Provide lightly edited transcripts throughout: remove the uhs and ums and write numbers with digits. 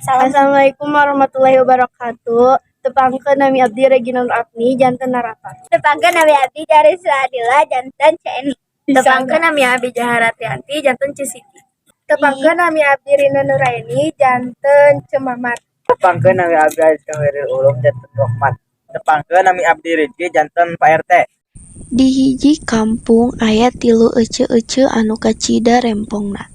Assalamualaikum warahmatullahi wabarakatuh. Tepangkeun, nami abdi Regina Nur Afni, janten narator. Tepangkeun, nami abdi Jaris Adila, janten Ceu Eni. Tepangkeun, nami abdi Jaharatianti, janten Ceu Siti. Tepangkeun, nami abdi Rina Nuraini, janten Ceu Mamar. Tepangkeun, nami abdi Azka Khairul Ulum, janten Rohman. Tepangkeun, nami abdi Rizky, janten Pak RT. Di hiji kampung aya tilu ece-ece anu kacida rempongna.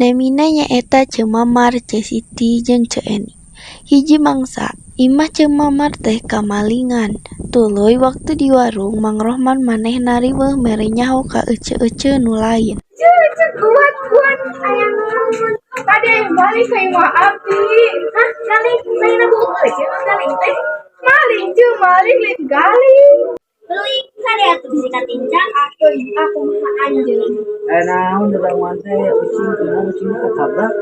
Namina nyaeta Ceu Mamar, Ceu Siti jeung Ceu Eni. Hiji mangsa, imah Ceu Mamar teh kamalingan. Tuluy waktu di warung, Mang Rohman manehna riweuh mere nyaho ka ece-ece nu lain. Ceu, ceu, kuat, kuat. Aya naon? Tadi aya maling ka imah abdi. Hah, maling? Maling buuk euceut maling teh? Maling, ceu, maling lain galing. Beuling kade atuh bisi katincak. Atuh, aku mah anjeun. Eh, naon dadanguan teh, ucing kumaha, ucing katabrak?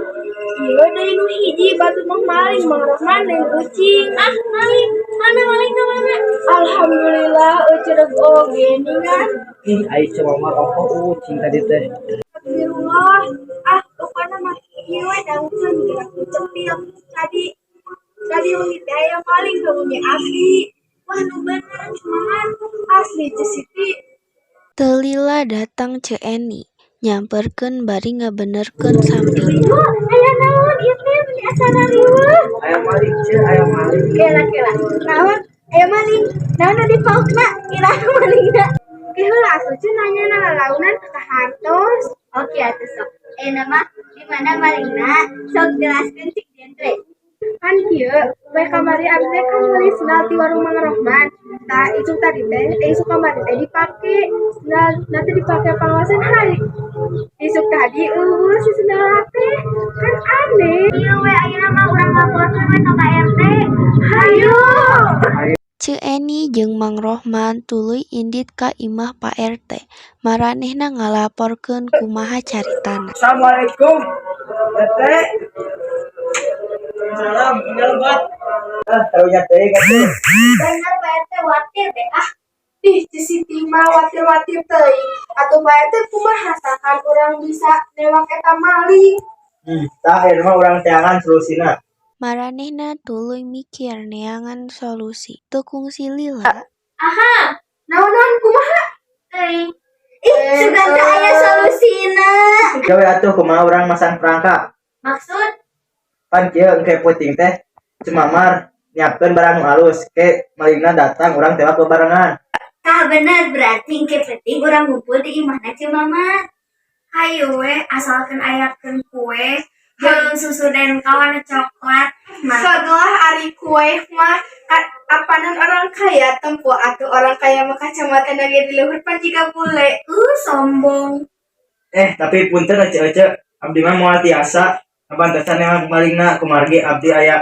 Ieu deui nu hiji batur mah maling, Mang Rohman jeung ucing. Ah, maling. Mana malingna, mana? Alhamdulillah, euceureuh oge ningan. Ih, ai Ceu Mamar ongkoh ucing tadi teh. Astagfirullah. Ah, pokoknya mah ieu we dangukeun geura ku cepil. Tadi tadi wengi teh aya maling ka bumi abdi. Wah, nu bener, Ceu Mamar. Asli, Ceu Siti. Teu lila datang Ceu Eni, nyamperkeun bari ngabenerkeun samping. Wah, aya naon ieu teh meuni asa riweuh? Aya maling, Ceu, aya maling. Kela, kela. Naon? Aya maling. Naon nu dipaokna? Iraha malingna? Ke heula atuh, Ceu, nanya na lalaunan ka hartos. Oke atuh, sok. Ayeuna mah di mana malingna? Sok jelaskeun cik genre. Kan kieu, poe kamari abdi teh kan meuli sendal ti warung Mang Rohman. Tah, isuk tadi teh, eh, isuk kamari teh dipake. Sendal nanti dipake pangawasan hari. Isuk tadi euweuh si sendal teh. Kan aneh. Ieu we ayeuna mah urang laporkeun we ka Pak RT. Hayu. Ceu Eni jeung Mang Rohman tuluy indit ka imah Pak RT. Maranehna ngalaporkeun kumaha caritana. Assalamualaikum. RT. Salam, tinggal buat. Ah, karunya teuing atuh. Bener, Pak RT, watir deh ah. Ih, Ceu Siti mah watir-watir teuing. Atuh Pak RT, kumaha kan urang bisa newak eta maling? Tah, ieu mah urang teangan solusina. Maranehna tuluy mikir neangan solusi. Teu kungsi lila, Aha, Naon-naon, kumaha? teuing. Ih, sugan teh aya solusina. Gawe atuh, kumaha urang masang perangkap? Maksud? Pan kieu, engke peuting teh Ceu Mamar nyiapkeun barang nu alus, ke malingna datang, urang tewak bebarengan. Tah, bener, berarti engke peuting urang ngumpul di imahna Ceu Mamar. Hayu we, asalkeun ayakeun kue jeung susu dan kawan coklat. Mantap. Setelah ari kue mah apanan orang kaya tempo atuh, orang kaya mah kacamata ge di luhur pan jiga bule. Sombong. Eh, tapi punten, ece-ece, abdi mah moal tiasa ngabantosan yang malingna kumargi abdi aya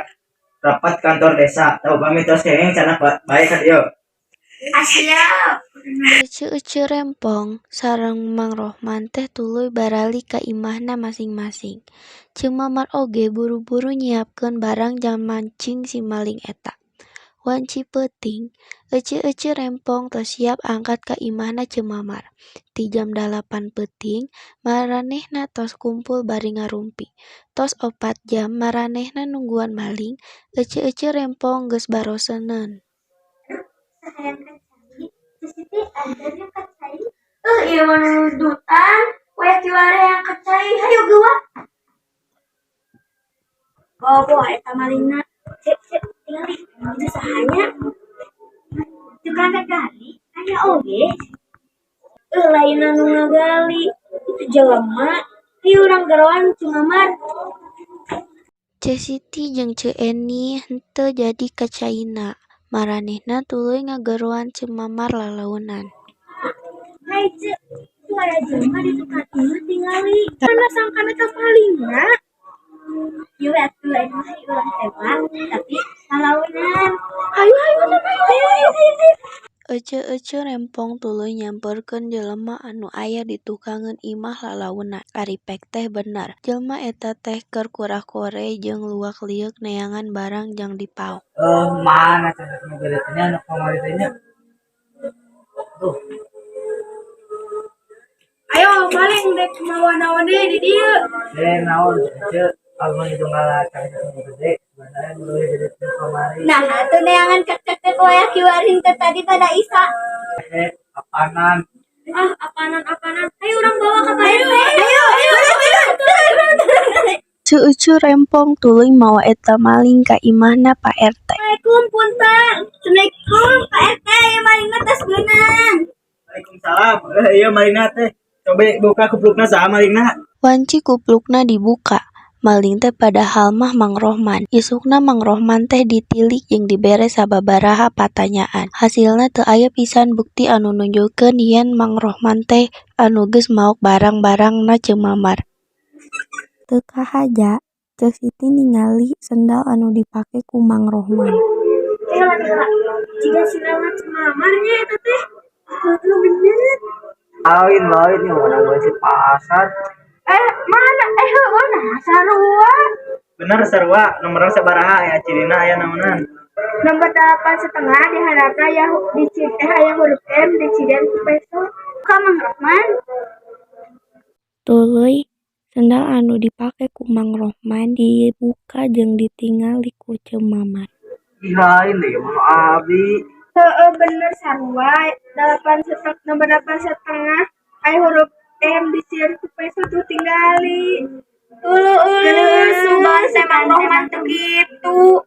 rapat kantor desa. Teu pamit tos kenging cenah bae ka dieu. Ah, siap. Ece-ece rempong sareng Mang Rohman teh tuluy baralik ka imahna masing-masing. Ceu Mamar oge buru-buru nyiapkeun barang jang mancing si maling eta. Wanci peuting, ece-ece rempong tos siap angkat ka imahna Ceu Mamar. Ti jam 8 peuting, maranehna tos kumpul bari ngarumpi. Tos 4 jam maranehna nungguan maling, ece-ece rempong geus baroseneun. Hayang ka cai. Ceu Siti, anteur yuk ka cai. Ieu mah nu dutan. Wayah kiwari hayang ka cai. Hayu geuwat. Bawa eta malingna. Cek, cek, tingali. Itu sahanya? Tukang ngagali aya oge. Eh, lain anu ngagali. Itu jelema. Hayu urang geroan Ceu Mamar. Ceu Siti jeung Ceu Eni henteu jadi ka caina. Maranehna tuluy ngageroan Ceu Mamar lalaunan. Hai, Ceu. Itu aya jelema di tukang imah, tingali. Mana sangkan eta malingna? Ieu we atuh, lain mah hayu urang tewak tapi lalaunan. Hayu, hayu, hayu, hayu, hayu, hayu. Ece-ece rempong tuluy nyamperkeun jelema anu aya di tukangeun imah lalaunan. Ari pek teh bener, jelema eta teh keur kura-kore jeung luak-lieuk neangan barang jang dipaok. Eh, mana cenah nu gede teh nya, nu kamari teh nya? Duh. Ayo, maling dek mawa naon deui di dieu? Eh, naon, Ceu? Abang itu ngalah cari nu gede, sebenarnya dulu gede nu kamari. Nah, atuh neangan cek-cek teh poe kiwarin teh tadi pada Isa. Eh, apanan? Ah, apanan apanan. Ayo urang bawa ka Pak RT. Ayo, ayo, ayo, ayo. Ceu Ece Rempong tuluy mawa eta maling ka imahna Pak RT. Assalamualaikum, punten. Assalamualaikum, Pak RT, aya malingna tos beunang. Waalaikumsalam. Eh, iya malingna teh. Coba buka kuplukna, saha malingna? Wanci kuplukna dibuka. Maling teh padahal mah Mang Rohman. Isukna Mang Rohman teh ditilik jeung dibere sababaraha patanyaan. Hasilna teu aya pisan bukti anu nunjukkeun yen Mang Rohman teh anu geus maok barang-barangna Ceu Mamar. Teu kahaja, Ceu Siti ningali sendal anu dipake ku Mang Rohman. Kela kela. Jiga sendalna Ceu Mamar nya eta teh. Heeh, bener. Lain lain nih orang gue di pasar. Eh, mana? Eh, heueuh, nah sarua. Bener sarua, nomorna sabaraha ya, cirina aya naonan? Nomor 8,5, di handapna aya di eh aya huruf M dicirian ku peso. Ka Mang Rohman. Tuluy sendal anu dipake ku Mang Rohman dibuka jeung ditingali ku Ceu Mamar. Ih, lain deh mah abi. Heeh, bener sarua, 8,5, nomor 8,5, aya huruf M dicirian ku peso, tuh tinggali. Ulu ulu, sugan teh Mang Rohman teu kitu.